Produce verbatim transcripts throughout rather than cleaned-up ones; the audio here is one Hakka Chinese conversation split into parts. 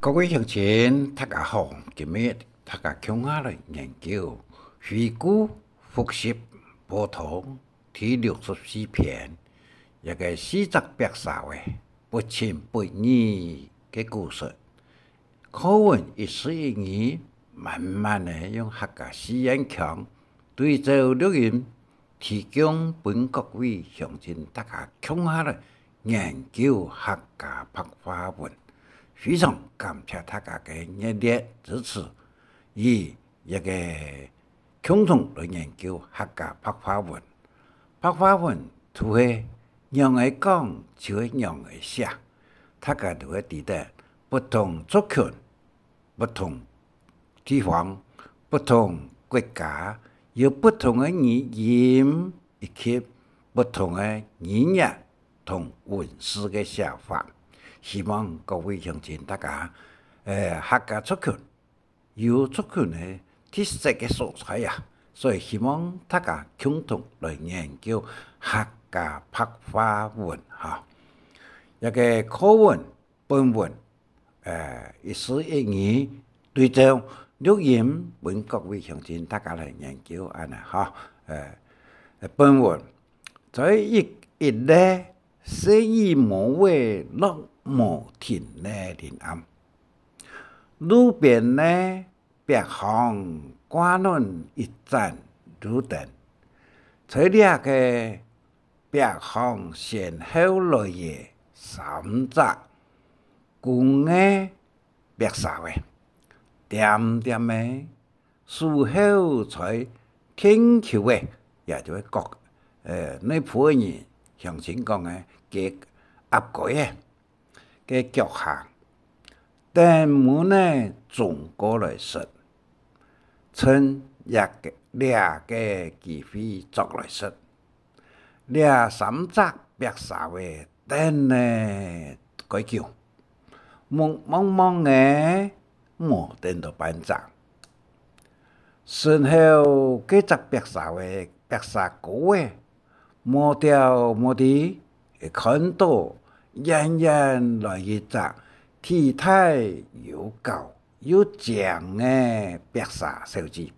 各位鄉親，大家好！今日大家共下來研究回顧復習普通第六十四篇，這个四隻壁蛇仔不情不義个故事。課文一字一語，慢慢仔用客家四縣腔對照錄音， 提供分各位鄉親大家共下來研究客家白話文。非常感謝大家个熱烈支持，以這个共同來研究客家白話文。白話文就係仰仔講就係仰仔寫，大家就會知得不同族群、不同地方、不同國家有不同个語音以及不同个語言同文字个寫法。希望各位鄉親大家，呃，客家族群有族群个特色个所在啊，所以希望大家共同來研究客家白話文哈。這个課文 本文，呃，一字一語對照錄音，分各位鄉親大家來研究，恁呢哈。呃，本文，在一，一个細雨毛仔落無停个臨暗，路邊个壁項掛等一盞路燈，在這个壁項先後來个三隻 公个壁蛇仔，恬恬仔守候在田坵仔，也就係各，呃，內埔个人鄉親講个，該鴨閨仔个腳下，等蚊仔衝過來食，趁這个，這个機會捉來食。 這三隻壁蛇仔等了蓋久，目望望仔無等到半隻。身後該隻壁蛇仔，壁蛇哥仔，無條無知，看到遠遠來一隻體態又高又靚个壁蛇小姐，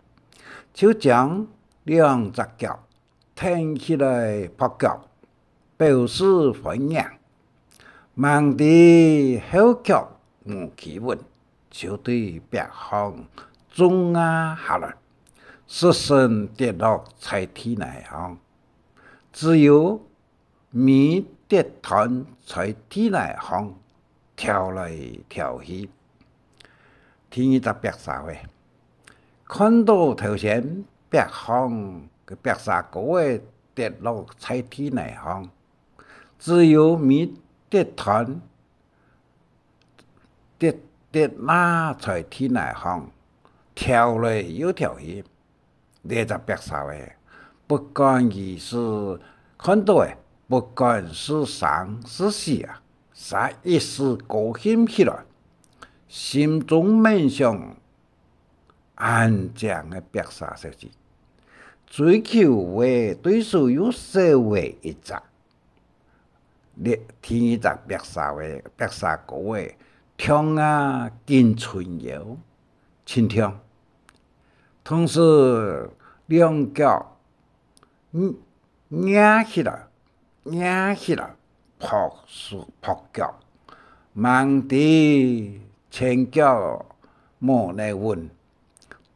就將兩隻腳 跈起來拍腳，表示歡迎。吂知後腳無企穩，就對壁項衝啊下來，失神跌落在地泥項，只有尾跌斷在地泥項， 跳來跳去。第二隻壁蛇仔，看到頭先壁項个壁蛇哥仔跌落在地泥項，只有尾跌斷，跌，跌啦在地泥項，跳來又跳去。 這隻壁蛇仔，不管佢係看到个，不管係生係死啊，嗄一時高興起來，心中愐想：恁靚个壁蛇小姐，追求个對手又少了一隻。 這第二隻壁蛇仔，壁蛇哥仔，暢啊緊伸腰，盡暢。同時兩腳，嗯，擎起來，擎起來，拍手拍腳，吂知前腳無拿穩，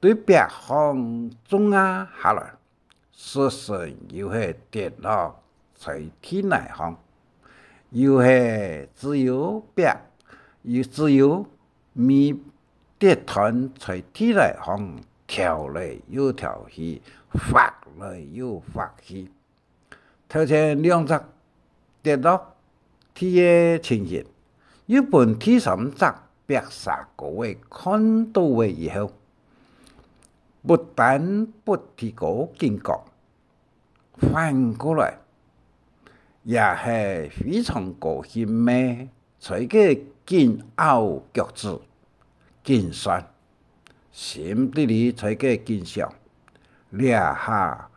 對壁項衝啊下來。 失神又係跌落在地泥項，又係只有壁，又只有尾跌斷在地泥項，跳來又跳去，滑來又滑去。頭前兩隻 跌落地个情形，又分第三隻壁蛇哥仔看到了以後，不但不提高警覺，反過來，也係非常高興个，在該緊拗腳趾，緊算。 心底裡在該緊想：這下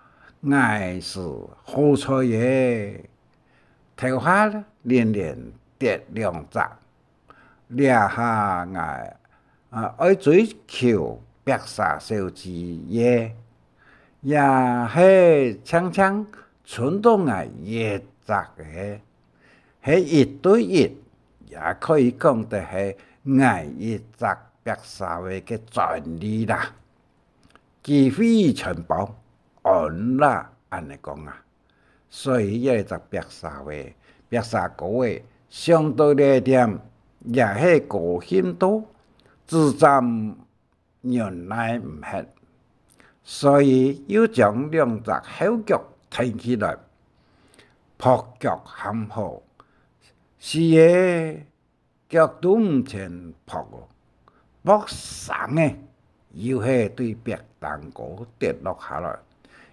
𠊎係好彩耶！頭下連連跌兩隻，這下𠊎，啊，愛追求白蛇小姐耶，也係淨淨伸到𠊎一隻个，係一對一，也可以講得係𠊎一隻白蛇仔个專利啦。機會全包，安啦，恁呢講啊。所以這隻白蛇仔，白蛇哥仔，想到這點，也係高興到，自責忍耐毋核，所以又將兩隻後腳挺起來，拍腳喊好：「死仔，腳都毋曾拍哦！」噗聲仔，又係對壁頂高跌落下來，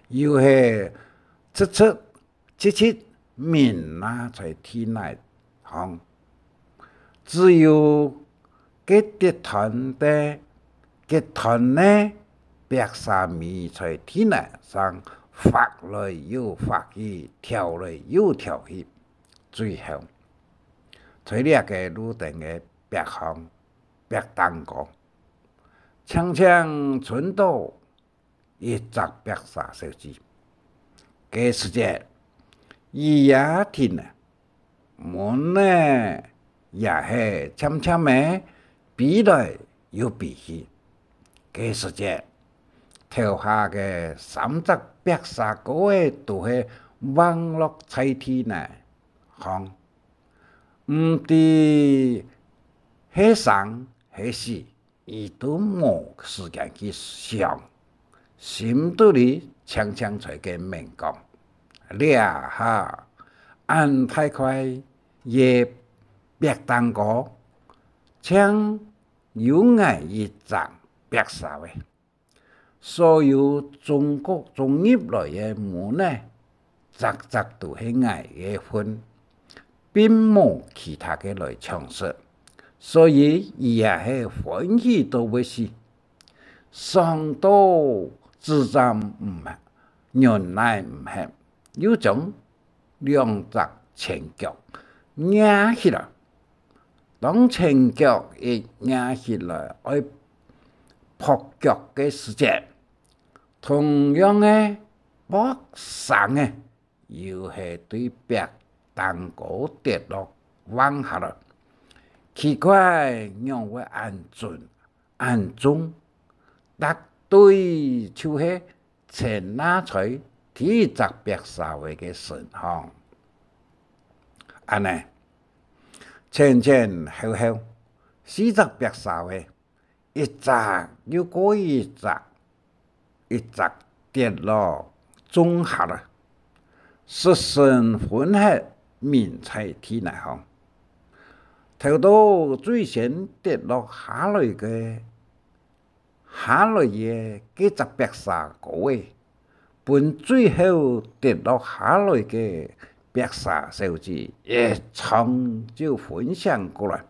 又係直直 直直眠啊在地泥項。只有該跌斷个，跌斷个白蛇尾在地泥上拂來又拂去，跳來又跳去。最後，在這个路燈个壁項，壁頂高，淨淨伸到 一隻白蛇小姐。該時節，雨也停了，蚊仔也係漸漸仔飛來又飛去。該時節，頭下个三隻白蛇哥仔都係橫落在地泥項，毋知係生係死， 佢都無時間去想，心肚裡淨淨在該愐講：「這下恁大塊个壁頂高，淨有𠊎一隻白蛇仔。」所有衝過、衝入來个蚊仔，隻隻都係𠊎个份，並無其他个來搶食，所以佢也係歡喜到會死。想到自責毋，忍耐毋核，又將兩隻前腳擎起來。當前腳一擎起來愛拍腳个時節，同樣个噗聲仔，又係對壁頂高跌落橫下來。奇怪，仰會恁準、恁中？答對就係 呈現在第一隻壁蛇仔个身項。恁呢，前前後後，四隻壁蛇仔，一隻又過一隻，一隻跌落中下來，失神昏核眠在地泥項。頭到最先跌落下來个 下來个該隻壁蛇哥仔，分最後跌落下來个壁蛇小姐一撞就昏醒過來。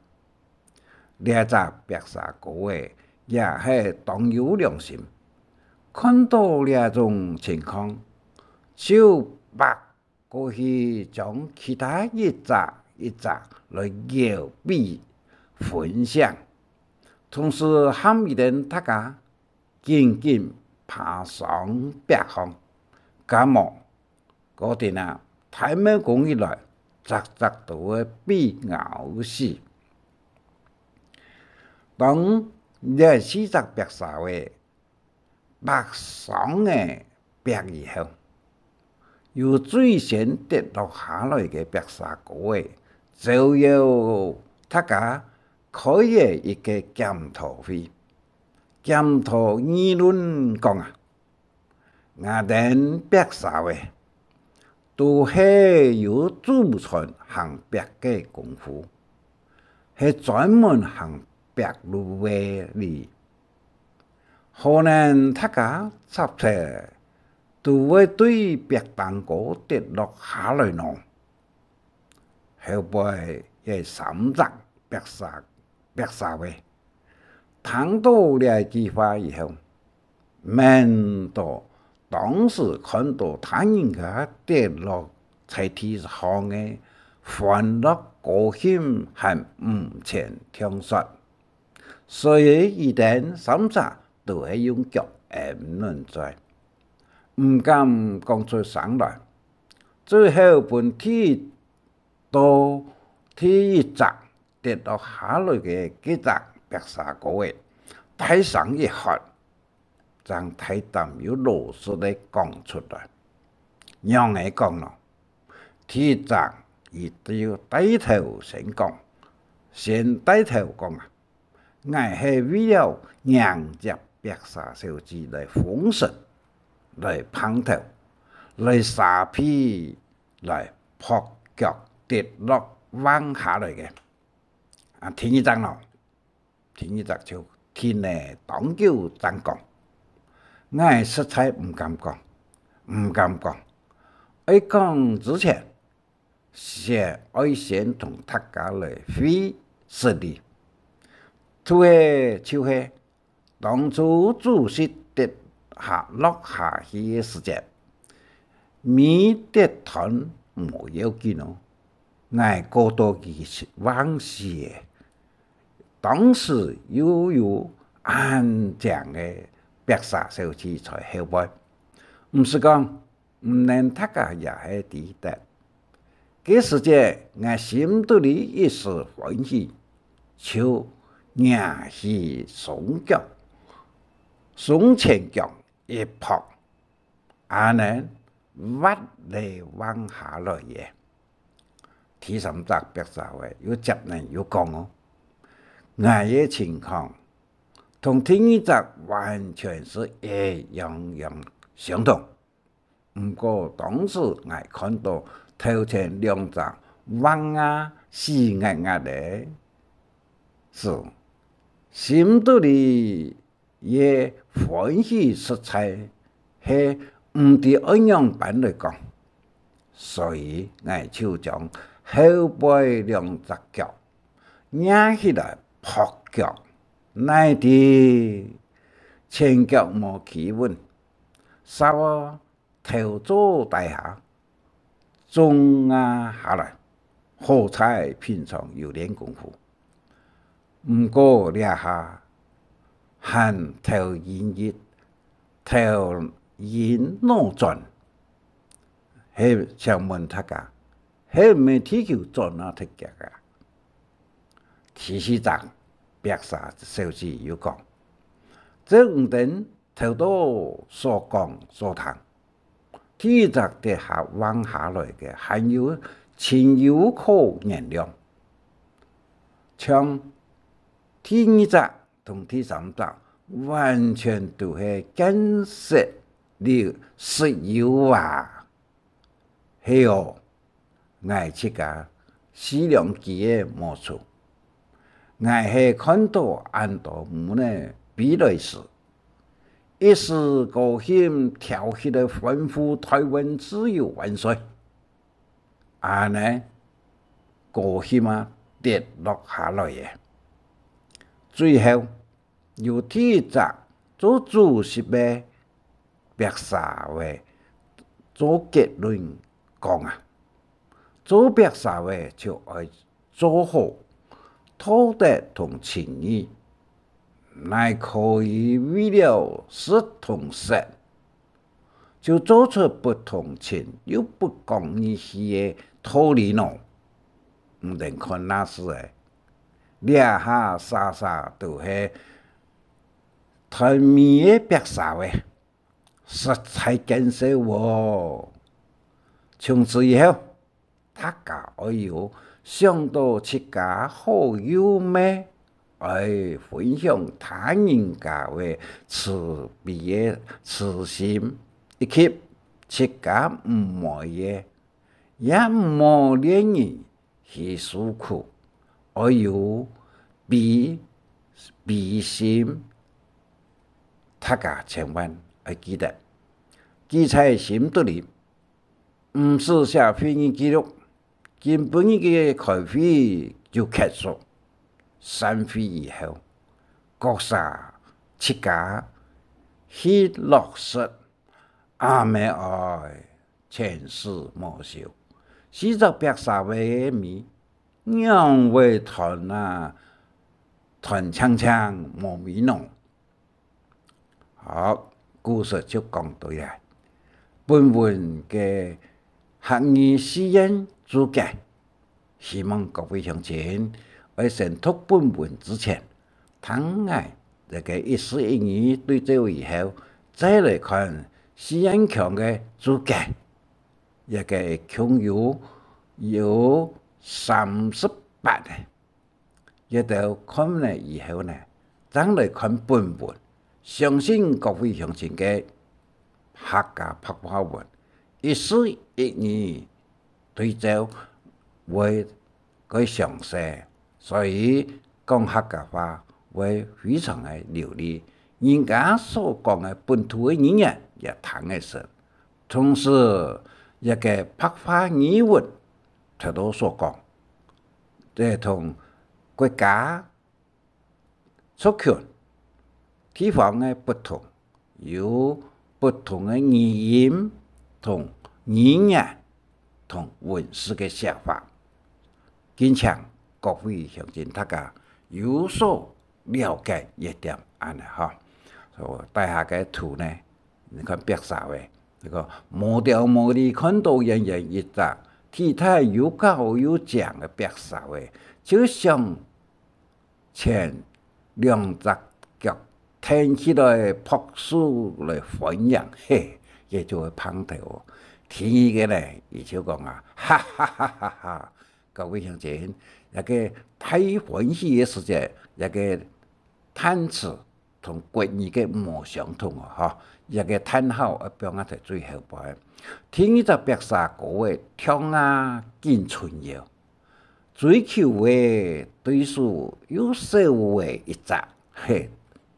這隻壁蛇哥仔也係當有良心，看到這種情況，就擘 過去將其他一隻一隻來搖畀昏醒，同時喊佢等大家緊緊爬上壁項，敢無，該等啊，大貓公一來，隻隻都會畀咬死。當這四隻壁蛇仔擘傷个壁以後，由最先跌落下來个壁蛇哥仔，招邀大家開了一個檢討會。檢討議論講啊， 𠊎等壁蛇仔，都係有祖傳行壁个功夫，係專門行壁路个哩。何能大家插忒都會對壁頂高跌落下來呢？ 後背个三隻壁蛇，壁蛇仔，聽到這句話以後，愐到當時看到他人家跌落在地上个歡樂高興還毋曾暢說，所以佢等三儕都係用腳揞等嘴，毋敢講出聲來。最後分第一到第一隻跌落下來个該隻壁蛇哥仔，大聲一喝，正大膽又老實个講出來。仰仔講呢？第一隻佢就帶頭先講，先帶頭講啊：「𠊎係為了迎接壁蛇小姐來封神，來碰頭，來沙鼻，來疱腳跌落橫下來个。」啊，第二隻呢？第二隻就停了當久正講：「𠊎實在毋敢講，毋敢講。愛講之前，先，愛先同大家來會失禮。」就係，就係，當初主席跌下，落下去个時節，尾跌斷無要緊哦，𠊎過到佢橫死仔，當時又有恁靚个壁蛇小姐在後背，毋使講，毋論大家也係知得。該時節，𠊎心肚裡一時歡喜，就擎起雙腳，雙前腳一疱，恁呢，斡咧橫下來了。第三隻壁蛇仔又接等又講哦：「𠊎个情況同第二隻完全係一樣樣相同。毋過當時𠊎看到頭前兩隻橫啊死齧齧个時，心肚裡个歡喜實在係毋知愛仰般來講。所以𠊎就將後背兩隻腳擎起來疱腳，哪知前腳無企穩，煞哦頭做底下， 撞啊下來，好彩平常有練功夫。毋過這下還頭暈一，頭暈腦轉。係，請問大家，係毋係地球轉啊忒遽啊？」第四隻壁蛇小姐又講：「照你等頭到所講所聽， 第一隻跌下橫下來个，還有情有可原諒。像第二隻同第三隻，完全都係見色溜啊！」係哦， 𠊎自家四兩機仔無出。𠊎係看到恁多母仔飛來時，一時高興跳起來歡呼「台灣自由萬歲」。恁呢，高興啊跌落下來了。最後， 由第一隻做主席个壁蛇仔做結論講啊：「做壁蛇仔就愛做好道德同情義，哪可以為了食同色，就做出不同情又不講義氣个道理呢？」你等看哪時仔，這下儕儕都係 斷尾个壁蛇仔，實在見笑哦！從此以後，大家愛有想到自家好又乜，愛分享他人家个慈悲个慈心，以及自家毋會个，也毋好戀人 去受苦，愛有悲，悲心。大家千萬愛記得，記在心肚裡，毋使寫會議記錄，今晡日个開會就結束。散會以後，各儕自家去落實。 阿姆哀，前世無修，四隻壁蛇仔个尾，仰會斷啊，斷淨淨無尾呢？好，故事就講到這。本文个客語四縣註解，希望各位鄉親愛先讀本文之前，聽𠊎這个一字一語對照以後，再來看四縣腔个註解。這个共有有三十八个。 這兜看了以後呢，正來看本文，相信各位鄉親个客家白話文，一字一語對照會較詳細，所以講客家話會非常个流利，人家所講个本土个語言也聽得識。同時，這个白話語文，頭到所講，這同國家、族群、地方个不同，有不同个語音同語言同文字个寫法。敬請各位鄉親大家有所了解一點，恁呢吼。所以底下个圖呢，你看壁蛇个，這个無條無理看到遠遠一隻，體態又高又靚个壁蛇个，就想 前兩隻腳跈起來拍手來歡迎，嘿，這就會碰頭哦。第二个呢，佢就講啊，哈哈哈哈哈！各位鄉親，這个大歡喜个時節，這个嘆詞同國語个無相同哦，吼，這个嘆號愛放啊在最後背。第二隻壁蛇哥个跳啊緊伸腰， 追求个對手又少了一隻，嘿，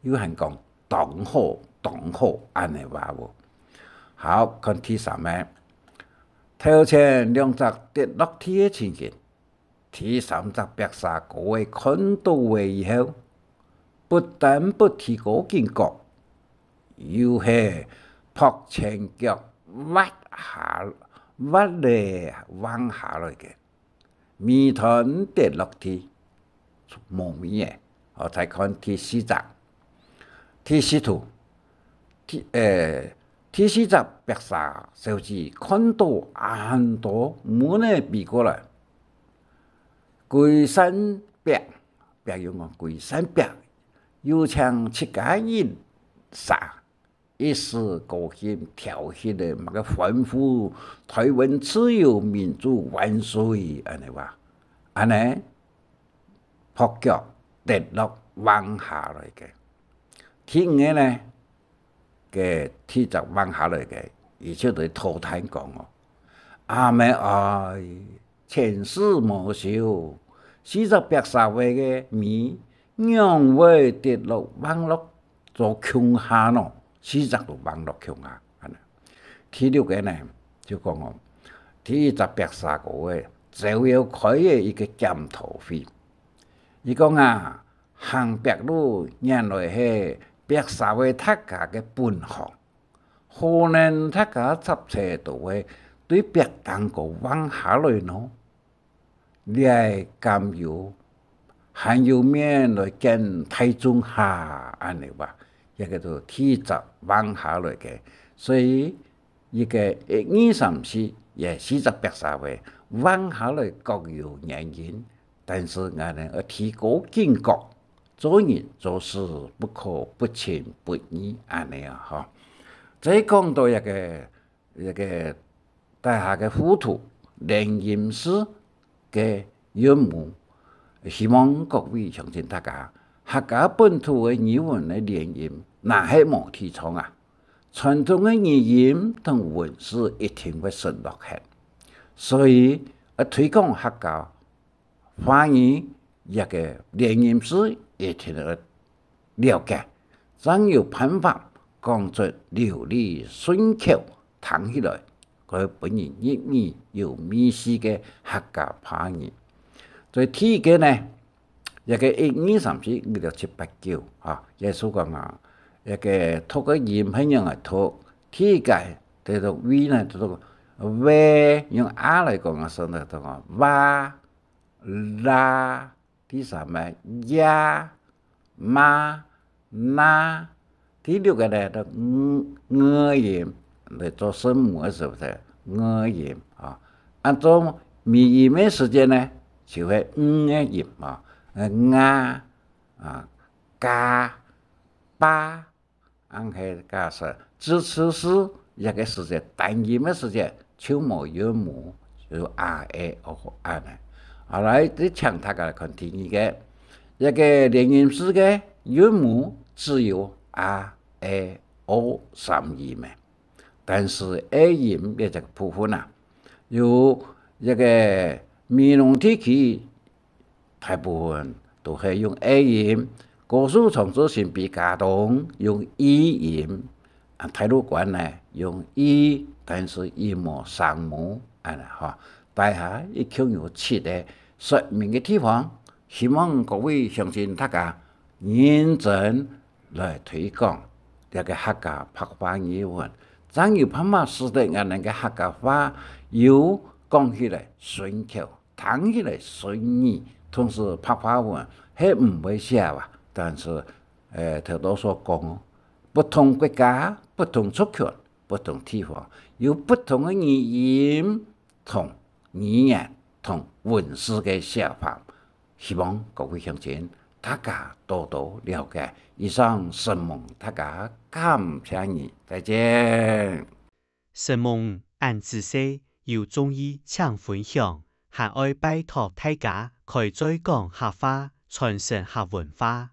又還講當好，當好，恁呢話哦。好，看第三个，頭前兩隻跌落地个情形，第三隻壁蛇哥个看到了以後，不但不提高警覺，又係拍前腳滑下，滑了橫下來个。 尾端跌落地，無尾仔。好，再看第四隻。第四圖，第，呃，第四隻壁蛇小姐看到恁多蚊仔飛過來，歸山壁，壁又講歸山壁，又請自家人捎， 一時高興，跳起來，麼个歡呼，「台灣自由民主萬歲！」恁呢話，恁呢，拍腳跌落橫下來个。第五个呢，个第一隻橫下來个，佢就對塗炭講哦：「阿姆哀，前世無修，四隻壁蛇仔个尾 仰會跌落橫落做共下呢？四隻都橫落共下，恁呢。」第六个呢，就講哦，第一隻壁蛇哥个，走要開个一个檢討會。佢講啊，行壁路原來係壁蛇仔大家个本行，好難大家插齊都會對壁頂高橫下來呢。 這敢有，還有面來見大眾哈，恁呢話，這个就第一隻橫下來个。所以，一个一二三四，這四隻壁蛇仔橫下來各有原因，但是𠊎等愛提高警覺，做人做事不可不情不義，恁呢啊，吼。再講到這个 這个底下个附圖，連音字个韻母，希望各位鄉親大家，客家本土个語文个連音，若係無提倡啊，傳統个語音同文字一定會失落忒。所以，愛推廣客家 話語，這个連音字一定愛了解，正有辦法講出流利順口，聽起來可以分人入耳有味緒个客家話語。所以第一个呢，這个一二三四五六七八九，哈，耶穌講啊，這个讀个音係仰仔讀，第一个，讀讀V呢，讀讀V，用R來講啊，係讀讀啊，哇，啦，第三个呀、嘛、那，第六个呢，就ng、ng音，來做聲母个時節，ng音啊。啊做尾音个時節呢，就係ng个音啊，呃，nga啊、ka、pa， 恁係假使支持詞這个時節，單音个時節，就無韻母，就a、e、o恁呢。好，來，再請大家來看第二个，這个連音字个韻母只有a、e、o三音个，但是e音个這个部分啊，有這个美濃地區 大部分都係用e音，高樹、長治、新埤、佳冬用i音，啊，大路關呢用i，但是i無聲母，恁呢吼。底下一共有七个說明个地方，希望各位鄉親大家認真來推廣這个客家白話語文，正有辦法使得𠊎等个客家話有講起來順口， 聽起來順耳，同時白話文係毋會寫啊，但是，呃，頭先所講哦，不同國家、不同族群、不同地方，有不同个語音同語言同文字个寫法。希望各位鄉親大家多多了解。以上承蒙大家，感謝你，再見。承蒙恁仔細，有中意請分享，還愛拜託大家開嘴講客話，傳承客文化。